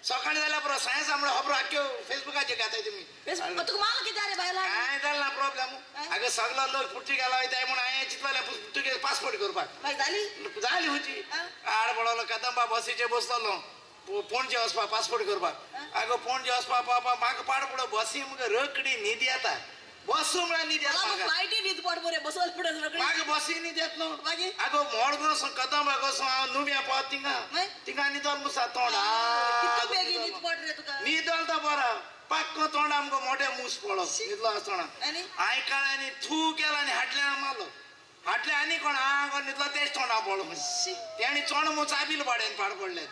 सकाळी जाल्यार पुरो सायन्स म्हणून खबर आख्यो फेसबुकाचेर घाताय तुमी. तुका माल कितें रे बायला? कांय जालें ना प्रॉब्लेम. अगं सगलो लोक पुर्तुगेला वयताय म्हणून हांवें चिंतलें पुर्तुगेज पासपोर्ट करपाक. जाली जाली खंयची आड पडलो कदंबा बसीचेर बसलोलो पणजे वचपाक पासपोर्ट करपाक. अगो पणजे वचपाक पावपा म्हाका पाड पडो बसी मुगो रोखडी न्हीद येता. बसूं म्हळ्यार न्हीद येता म्हाका. फ्लायटी न्हीद पड बरें बसोल पडत रोखडी. म्हाका बसी न्हीद येत न्हू. मागीर अगो मडगांव कदंबा कसो हांव नुव्या पावत थिंगा थिंगा न्हिदोन मुसा तोंड बेगीन न्हीद पड रे तुका. न्हिदोल तो बरो पाक्को तोंड आमकां मोठे मूस पडो न्हिदलो आसतना. हांवें काडलें आनी थू केलो आनी हाडल्यान मारलो. हाडलें आनी कोण हांव न्हिदलो तेच तोंडा पडलो. तेणी चोण मूस चाबील पाडेन पाड पडलें.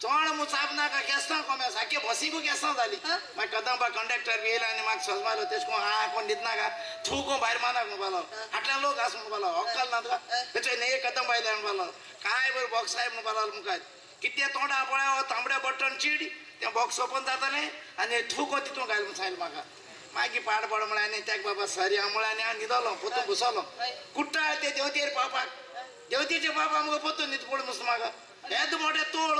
चोण मूस चाब नाका केस्तांव कोमे सारकें बसीकू केस्तांव जाली. मागीर कदंबा कंडक्टर बी येयलो आनी म्हाका सजमालो तेश कोण हा कोण न्हिदनाका थू कोण भायर मारनाका म्हणपालो. हाटल्यान लोक आसा म्हणपालो अक्कल ना तुका तेचे न्ही कदंबा येयले म्हणपालो. काय बरें बॉक्स आय म्हणपालो मुखार कितें तोंडा पळय तांबडे बटन चीड तें बॉक्स ओपन जातालें आनी थूको तितून घाल म्हूण सांगलें म्हाका. मागीर पाड पड म्हळ्यार आनी तेका बाबा सरी हांव म्हळ्यार आनी हांव न्हिदलो पोतून बसलो. कुट्टाळ ते देंवतेर पावपाक देंवतेचे पावपा मुगो पोतून न्हीद पडून बसलो म्हाका. येदो मोठे तोळ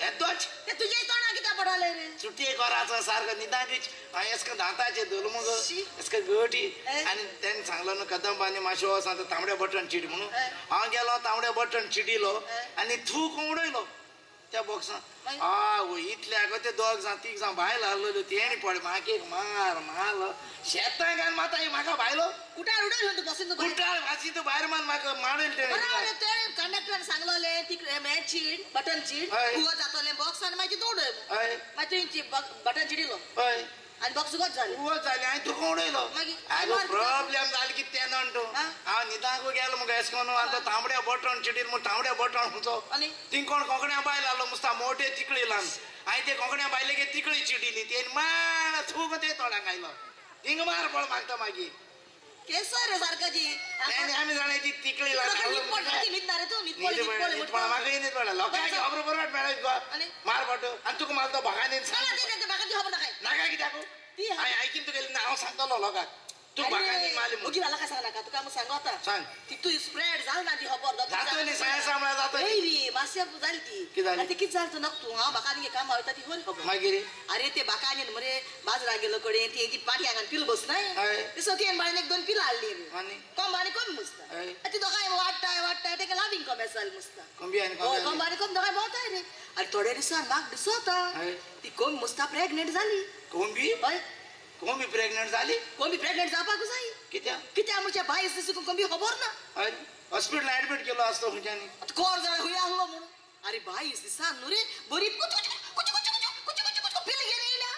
येदोच तुजे तोंडा कित्याक पडले रे? सुटये घराचो सारको न्हिदांकच हांवें एसको दांताचेर धरलो मुगो एसको गटी. आनी तेणें सांगलो न्हू कदंबांनी मातशें वच आतां तांबडे बटन चिड म्हणून. हांव गेलो तांबडे बटन चिडिलो आनी थूक उडयलो त्या बॉक्सान. आवय इतले आगो ते दोग जाण तीग जाण बायल आहलोल्यो तेणी पळय म्हाका एक मार मारलो शेतां घाल माता म्हाका भायलो कुटाळ उडयलो तूं बसीन. कुटाळ वासी तूं भायर मान म्हाका मारयलो तेणें. तेणें कंडक्टरान सांगलोलें तिकडे हें चीड बटन चीड उगत जातलें बॉक्स आनी मागीर तितून उडय. मागीर तुवें बटन चिडिलो हय आनी बॉक्स उगत जालें. उगत जालें हांवें तुका उडयलो. आगो प्रॉब्लेम जालो कितें तें न्हू तूं. हांव न्हिदांकू गेलो मुगो एश कोन्न आतां तांबड्या बटन चिडील म्हूण तांबड्या बटन खंयचो थिंग कोण कोंकण्या बायल आहलो मुस्ता मोटे तिकळी ल्हान. हांवें ते कोंकण्या बायलेगे तिकळी चिडिली तेणी मार थूक ते तोंडाक आयलो. थिंग मार पळ मागता मागीर केसर रे सारकाची. आमी जाणा ती तिकळी न्हीद म्हाका न्हीद पडला. लोकांक खबर बरोबर मेळत गो मार पडटो आनी तुका मारतो भागान म्हाका खबर नाका नाका कित्याक हांवें आयकीन तुगेली ना हांव सांगतलो लोकांक तूं भागान मारली ओगी लोकांक सांग नाका तुका हांव सांगलो. सांगता सांग ती तू स्प्रेड जाल ना ती खबर जातली सायन्स म्हळ्यार जातली रे मातशें जाली ती कितें जाली ती कितें जालें नक तूं हांव म्हाका आनी काम वयता ती खरी खबर मागीर अरे ते बाका आनी मरे बाजरा गेलो कडेन ती ती पाटयांक पिल बसनाय ती सतयेन बाळीन एक दोन पिलां हाडली रे आनी कोंब आनी कमी मुसता ती दोगांय वाडटाय वाडटाय तेका लावींग कोंबे जाल मुसता कोंबी आनी कोंब आनी कोंब दोगांय भोंवताय रे आनी थोडे दिसान म्हाका दिसता ती कोंबी मुसता प्रेग्नेंट जाली कोंबी हय कोंबी प्रेग्नेंट जाली कोंबी प्रेग्नेंट जावपाक जाय कित्याक कित्याक म्हणजे बायस दिसून कोंबी खबर ना हय हॉस्पिटल ऍडमीट केलो असतो खंयच्यानी कोर जाण हुंय आहलो म्हणून अरे बायस दिसान न्हू रे बरी कुचू कुचू कुचू कुचू कुचू कुचू पिल घेवन येयल्या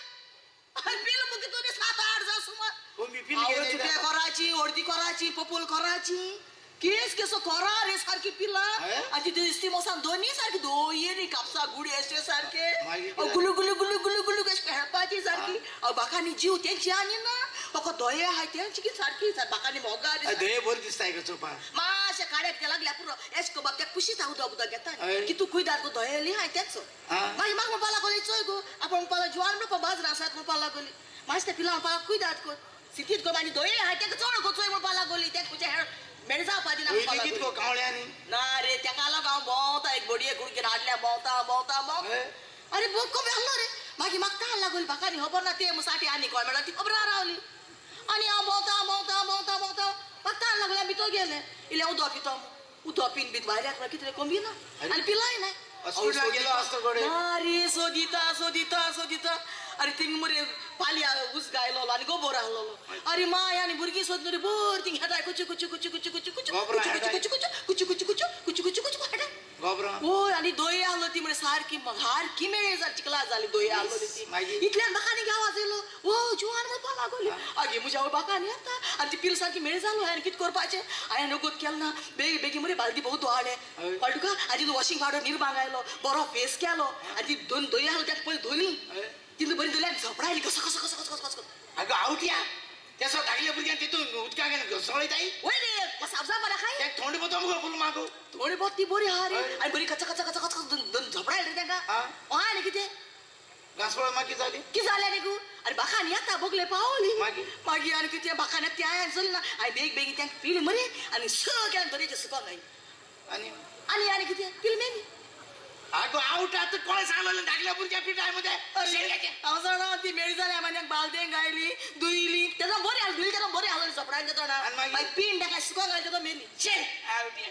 अरे पिल मुगे तुमी 7-8 जाण सुमार कोंबी पिल घेवन चुट्या कोराची हळदी कोराची पपूल कोराची केस केसो कोरा रे सारकी पिला आनी ती दिसती मोसान दोनी सारकी दोयेरी कापसा गुडी अशे सारके गुलू गुलू गुलू गुलू गुलू कशे खेळपाची सारकी बाकांनी जीव तेंची आनी ना म्हाका दोये आहाय तेंची की सारकी बाकांनी मोगा दोये बरी दिसताय गो चोवपा मातशें काड्याक ते लागल्या पुरो एश गो बाब त्या कुशीच हांव उदक उदक घेता की तूं खंय दाद गो दोयेली हाय तेंचो मागीर म्हाका म्हणपा लागली चोय गो आपूण म्हणपा लागलो जुवान म्हणपा बाजरा आसात म्हणपा लागली मातशें त्या पिला म्हणपा लागलो खंय दाद गो सिटीत गो आनी दोये आहाय तेका चड गो चोय म्हणपा लागली तें खंयच्या हेळ मेळ जावपा दिना कित गो कावळ्यांनी ना रे तेका लागून हांव भोंवता एक बडये गुडकेन हाडल्या भोंवता भोंवता भोंवता अरे भोग कमी आहलो रे मागीर म्हाका ताण लागली म्हाका आनी खबर ना ते साठी आनी कोण मेळ्ळा ती खबर रावली आनी हांव भोंवता भोंवता भोंवता भोंवता म्हाका ताण लागली हांव भितर गेलें इल्लें उदक पितो उदक पीन बीत भायर येता कितें कोंबी ना आनी पिलाय ना ना रे सोदिता सोदिता सोदिता अरे थिंग मरे पालया उस गायलो आनी गोबोर आहलो अरे माय आनी भुरगीं सोदून रे बर थिंग हेटाय कुचू कुचू कुचू कुचू कुचू कुचू कुचू कुचू कुचू कुचू कुचू कुचू कुचू कुचू हेटाय वय आनी दोये आहलो ती म्हणे सारकी सारकी मेळ जाली चिकला जाली दोये आहलो ती इतल्यान म्हाका आनी आवाज येयलो ओ जुवान म्हणपा लागली आगे म्हज्या आवय बाका आनी येता आनी ती पिल सारकी मेळ जालो हांवें कितें करपाचें हांवें नगोद केलें ना बेगी बेगी मरे बालदी भोव धुवाळें कळ्ळें तुका आनी वॉशिंग पावडर निर्मांग आयलो बरो फेस केलो आनी ती दोन दोये आहलो ताका पयलीं धुली तितली बरी धुली आनी झपडायली कसो कसो कसो कसो कसो अगं आवट्या तेसो धाकल्या भुरग्यान तितून उदकाक घसळयताय वय रे साफ जावपा खाय तें थोंड बोतो मुगो फूल मागो थोडी बोत ती बरी आहा रे आनी बरी कच कच कच कच दोन झपडायली रे तांकां आनी कितें घांसपळ मागीर जाली कितें जालें न्ही गो आनी बाकान येता बगले पावली मागीर मागीर आनी कितें बाकान येता त्या चल ना हांवें बेग बेगीन तांकां पिली मरे आनी सगळ्यान बरें सुकोंक आयली आनी आनी आनी कितें पिल मेली अगो आवट आतां कोण सांगलें धाकल्या भुरग्या पिठाय मदें हांव जाणा ती मेळी जाल्या मागीर बालदेंक आयली दुयली तेजो बरी हाल धुयली तेजो बरी हाल झपडायली तेजो ना मागीर पिंड ताका सुकोंक आयली तेजो मेली शे आवट्या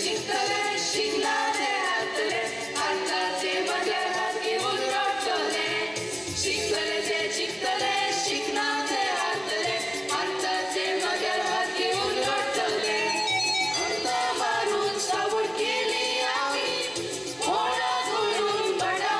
शिकतले शिकला ते हातले हाताचे मग्यार हात घेवन रडटले शिकतले ते शिकतले शिकना ते हातले हाताचे मग्यार हात घेवन रडटले हाता मारून सावड केली आमी मोळा करून बाडा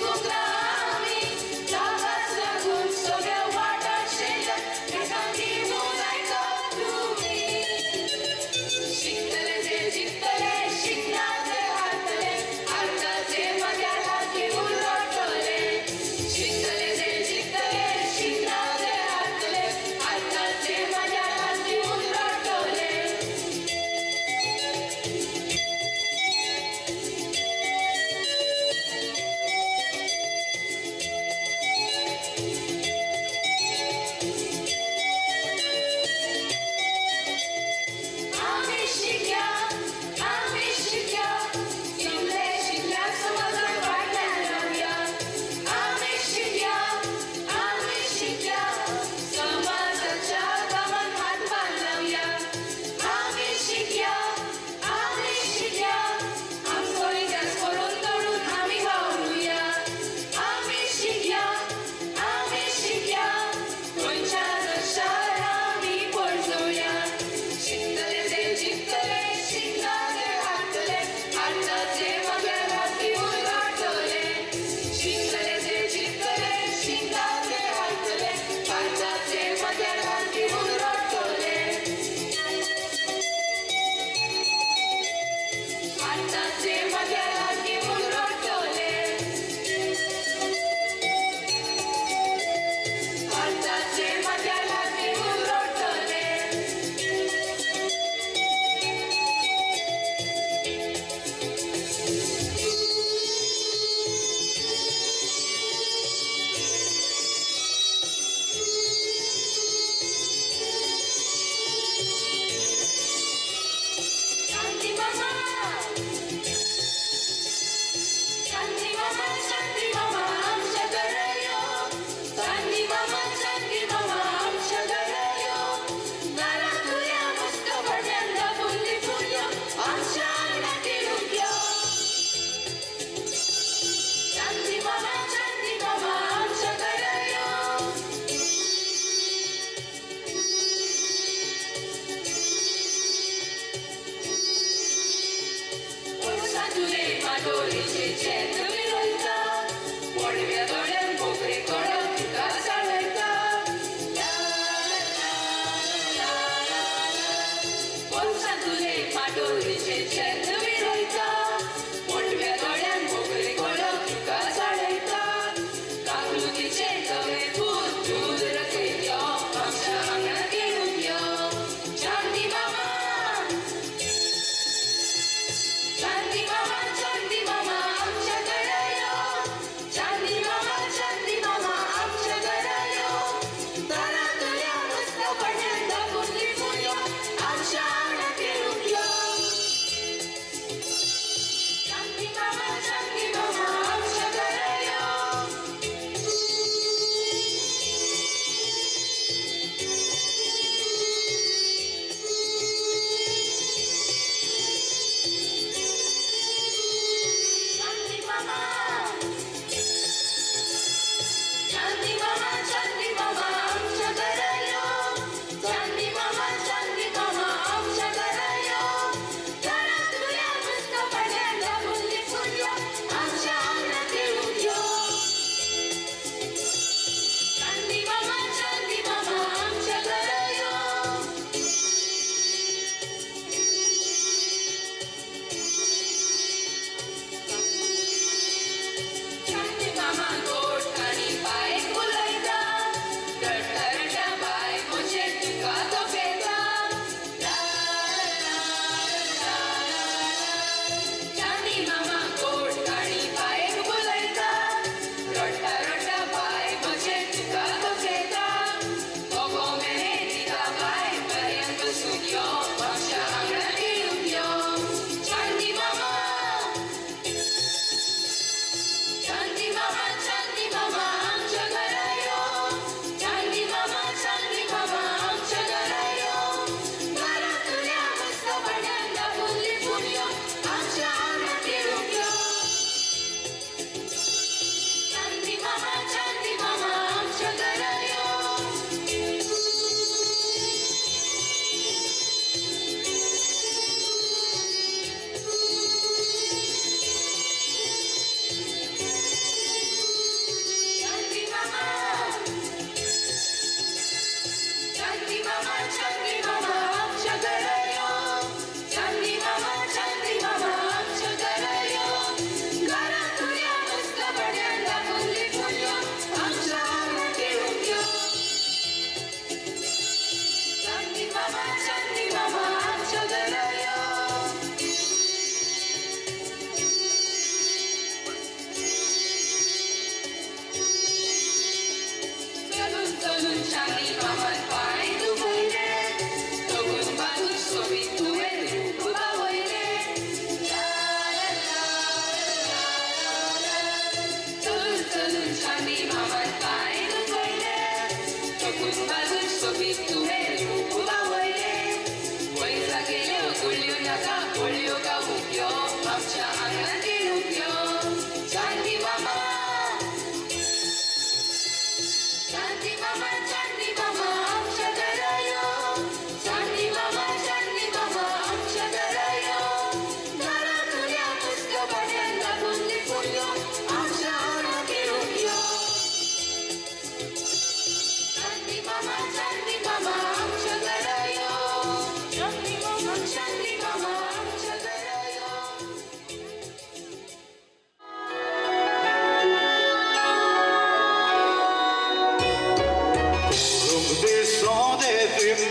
शिकूंक आमी ताकाच लागून सगळे वाठार शेणल्यात एकांकी म्हूण आयकात तुमी. शिकतले ते जिखतले, शिकना ते हारतले, हारता ते मग्यार हात घेवन रडटले. शिकतले ते जिखतले, शिकना ते हारतले, हारता ते मग्यार हात घेवन रडटले.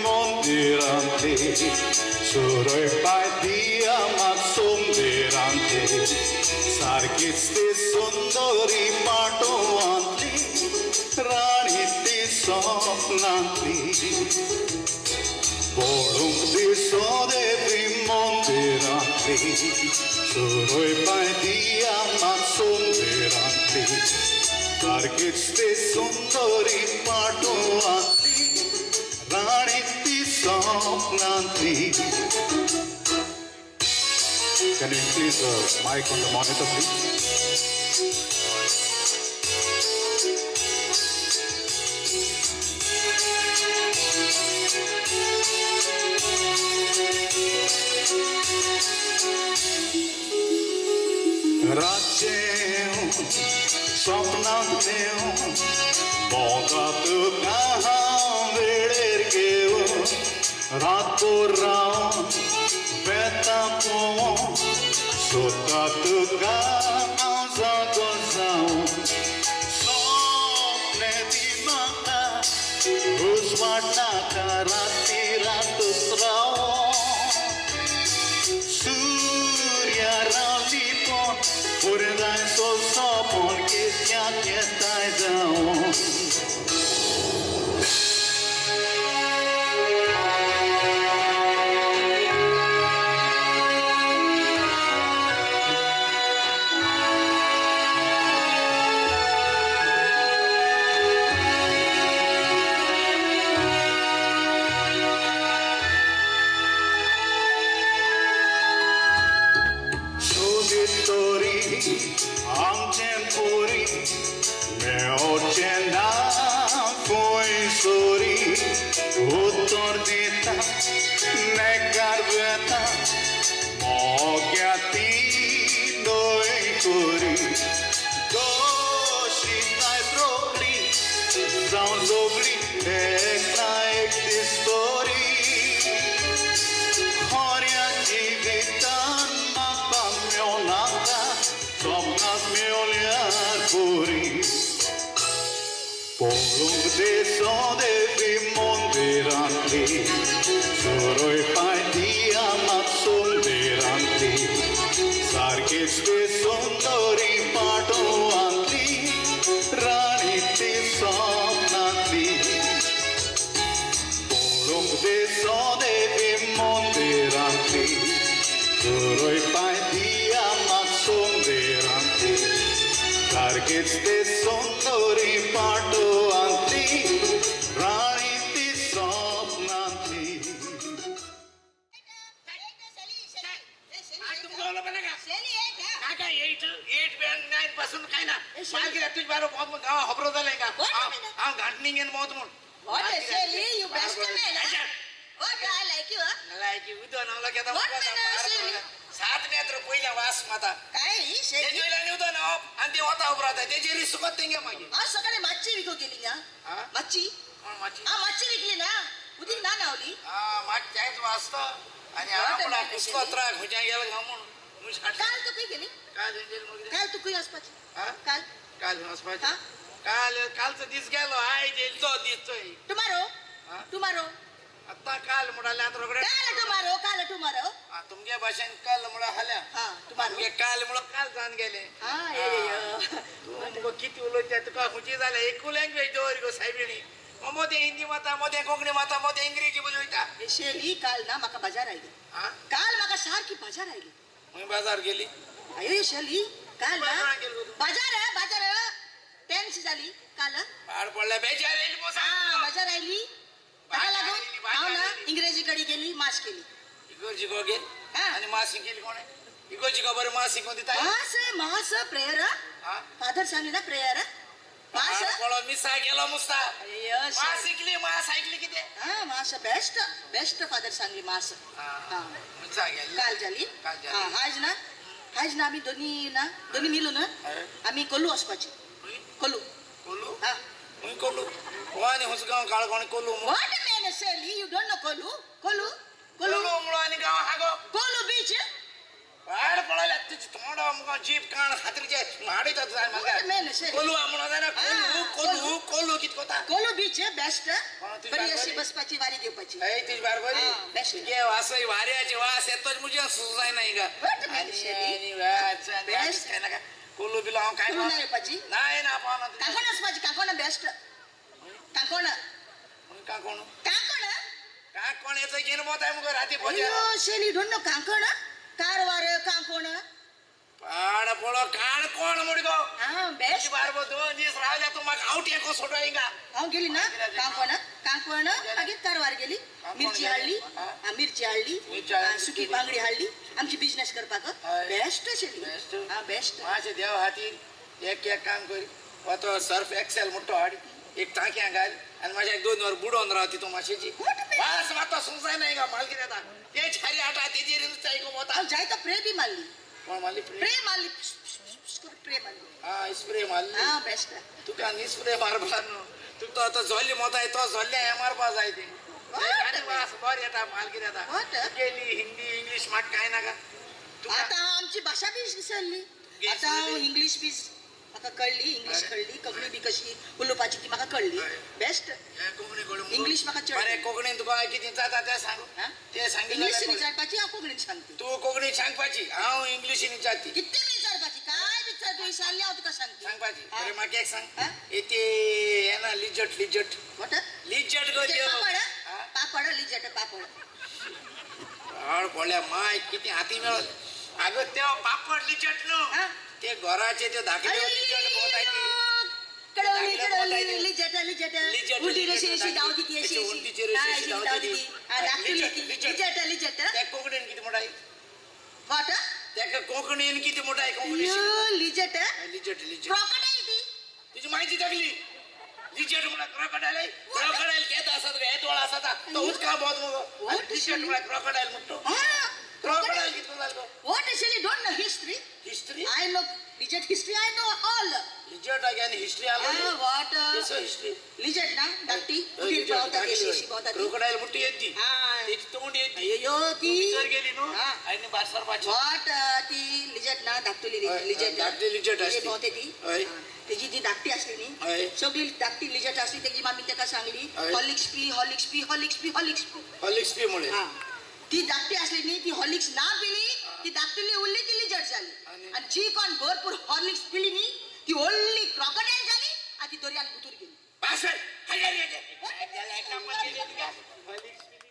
मंदिरांतली सुरय पांय दिया मात सुंदरांतली सारकीच ती सुंदरी पाटोवांतली राणी ती सपनांतली पळोवंक दिसो देवी मंदिरांतली सुरय पांय दिया मात सुंदरांतली सारकीच ती सुंदरी पाटोवांतली राणी ती सपनांतली. Can you increase the mic on the monitor, please? रातचें सपनांत घेवन भोंवता तुका हांव वेळेर घेवन रातभर रावन वेता पळोवन सोदता तुका हांव जागो जावन सपनें दी म्हाका उजवाड नाका राती रातूच रावन सूर्या रावली पण उरलाय सो सपन कित्याक येताय जावन. आमचें पोरी मेळचें ना खंय सोरी उतर दिता नेकार वेता मोग्या ती न्हय कोरी दोशी काय रोखडी जावं जोगडी एक ना एक दीस तोरी खऱ्या जिवितान म्हाका मेळनाका सपनांत मेळ्ळ्यार पुरी. पळोवंक दिसो देवी मंदिरांतली सुरय पांय दिया मात सुंदरांतली सारकीच ती सुंदरी पाटोवांतली राणी ती सपनांतली. पळोवंक दिसो देवी मंदिरांतली सुरय पांय दिया मात सुंदरांतली सारकीच ती सुंदरी पाटोवांतली राणी ती सपनांतली. काय 8 8 9 पासून काय ना मागीर तुझ बारो गांव खबरो जालें का हांव घांटणी घेवन भोंवता म्हूण. What a Shelly, you best man, huh? What I like you, huh? Like you, उदो नावला केता What man, Shelly? सात नेत्र पयल्या वास माता काय शेली? तेजे वयल्यान उदो नावप आनी ती वता उपरांत तेजेर सुकत तेंगे मागीर. आज सकाळी मच्छी विकूंक गेली ना? मच्छी? कोण मच्छी? हा मच्छी विकली ना, उदीक ना नावली. म्हाका तेंच वाचता आनी हांव कुसलो त्रास खंयच्यान गेलो गांव म्हूण. काल तूं खंय गेली? काल खंय गेली मगेर? काल तूं खंय वचपाची? काल? काल खंय वचपाची? काल कालचो दीस गेलो, आयज येयलो दीस चोय. टुमारो? टुमारो? आतां काल म्हणल्यार आतां रोखडें. काल टुमारो, काल टुमारो. तुमगे भाशेन काल म्हणल्यार हाल्या. तुमगे काल म्हणल्यार काल जावन गेलें. तूं मुगो कितें उलयता तुका खंयची जाल्या एकू लँग्वेज दवर गो सायबिणी. मोदें हिंदी माता, मोदें कोंकणी माता, मोदें इंग्रेजी उलयता. शेली काल ना म्हाका बाजार आयली. काल म्हाका सारकी बाजार आयली. खंय बाजार गेली? अयो शेली काल ना बाजार बाजार टेन्स जाली काल. पाड पडल्या बेजार येयली मो. बाजार आयली ताका लागून हांव ना इंग्रेजी कडेन गेली, मास केली. इगोर्जी गो गेली आनी मास केली कोणें? इगोर्जी गो बरें मास शिकोवन दिता. मास मास प्रेयर फादर सांगली ना प्रेयर मास. मिसा गेलो मुस्ता. मास शिकली, मास ऐकली कितें? मास बेस्ट बेस्ट फादर सांगली मास. मिसा गेली काल जाली. आयज ना आयज ना आमी दोनी ना दोनी मिलून आमी कोलू वचपाची. कोलू कोलू? हा कोलू आनी हुंच गांव काळ कोण कोलू? What a man Shelly, you don't know Kolu? Kolu Kolu म्हणून आनी गांव हागो कोलू बीच. पाड पडल्या तुजी तोंड मुखार जीप काण खात्रीचे माडयता. कोलू म्हणून जायना कोलू कोलू कोलू कितें पोता कोलू बीच बेस्ट बरी अशी बसपाची वारी घेवपाची. तुजी बारबरी बेस्ट गे वास वाऱ्याचे वास येतोच मुझे सुजाय नाही का. बेस्ट काय कोलू बिलो हांव काय नाही येवपाची नाही ना पावना. कांकोण वचपाची. कांकोण बेस्ट. कांकोण कांकोण कांकोण कांकोण येतो घेऊन पोताय मुगो राती पोत्या. अयो Shelley don't know Canacona Karwar Canacona पाड पोळो काण कोण मुडगो. हा बेस्ट बारबो 2 दीस रावल्या तू म्हाका आवट एको सोडो हिंगा. हांव गेली ना कांकोण कांकोण मागीर कारवार गेली. मिरची हाडली. मिरची हाडली सुकी बांगडी हाडली. आमची बिजनेस करपाक बेस्ट शेली. हा बेस्ट. मातशें देव हातीर एक एक काम करी तो सर्फ एक्सेल मोठो हाड एक टांकयां घाल आनी मातशें एक 2 वर बुडोवन राव तितून मातशेची वास मातो सुंगसाय ना हिंगा माल कितें येता ते छारी आटा तेजेर नुस्तें आयकूंक वता. हांव जायतो प्रे बी मारली. कोण मारली? प्रे मारली. स्प्रे मारली. हा स्प्रे मारली. हा बेस्ट. तुका न्ही स्प्रे मारपा न्हू तुका तो आतां जोल्ले मोताय तो जोल्ले हें मारपा जाय तें. वास बरें येता माल कितें येता. गेली हिंदी इंग्लीश म्हाका कांय नाका. आतां आमची भाशा बी विसरली. आतां इंग्लीश बी म्हाका कळ्ळी. इंग्लीश कळ्ळी. कोंकणी बी कशी उलोवपाची ती म्हाका कळ्ळी. बेस्ट. इंग्लीश म्हाका चड. बरें कोंकणीन तुका कितें जाता तें सांग. तें सांग. इंग्लीशीन विचारपाची हांव कोंकणीन सांगता. तूं कोंकणीन सांगपाची हांव इंग्लिशीन विचारती. कितें विचारपाची काय विचार तूं विचारली हांव तुका सांगता. सांगपाची. बरें म्हाका एक सांग ते हें ना लिजट लिजट what लिजट गो पापड पापड लिजट पापड. हाड पळया माय कितें हाती मेळत. आगो ते पापड लिजट न्हू ते घराचे ते धाकले लिजट पोताय कडवली कडवली लिजट लिजट उलटी रेशी रेशी धांवती ती अशी उलटीची रेशी धांवती ती धाकटुली ती लिजट लिजट. ते कोंकणीन कितें म्हणटाय? What तेका कोंकणीन कितें म्हणटाय? कोंकणी लिजट लिजट लिजट क्रोकोडायल ती तुजी मायची धाकली लिजट म्हणा क्रोकोडायल. क्रोकोडायल केदो आसा तुका येदोळ आसा तो उदका भोंवत मुगो. लिजट म्हणा क्रोकोडायल म्हणटा. क्रोकोडायल कितलो जालो? What Shelley don't know history. History I know lizard history. I know all. Lizard again history आलो. What केसो हिस्ट्री? लिजट ना धाकटी उटीर भोंवता ती अशी अशी भोंवता ती. क्रोकोडायल मोठी येती तेची तोंड येती. अय्यो ती भितर गेली न्हू आनी भायर सरपाची. What ती लिजट ना धाकटुली लिजट धाकटी लिजट आसली भोंवते ती. तेजी ती धाकटी आसली न्ही सगळी धाकटी लिजट आसली. तेजी मामी तेका सांगली Horlicks P Horlicks P Horlicks P Horlicks P Horlicks P म्हळें. ती धाकटी आसली न्ही ती हॉर्लिक्स ना पिली ती धाकटुली उरली ती लिजट जाली. आनी जी कोण भरपूर हॉर्लिक्स पिली न्ही ती व्हडली क्रोकोडायल जाली आनी ती दर्यान भितर गेली. हॉर्लिक्स पिली.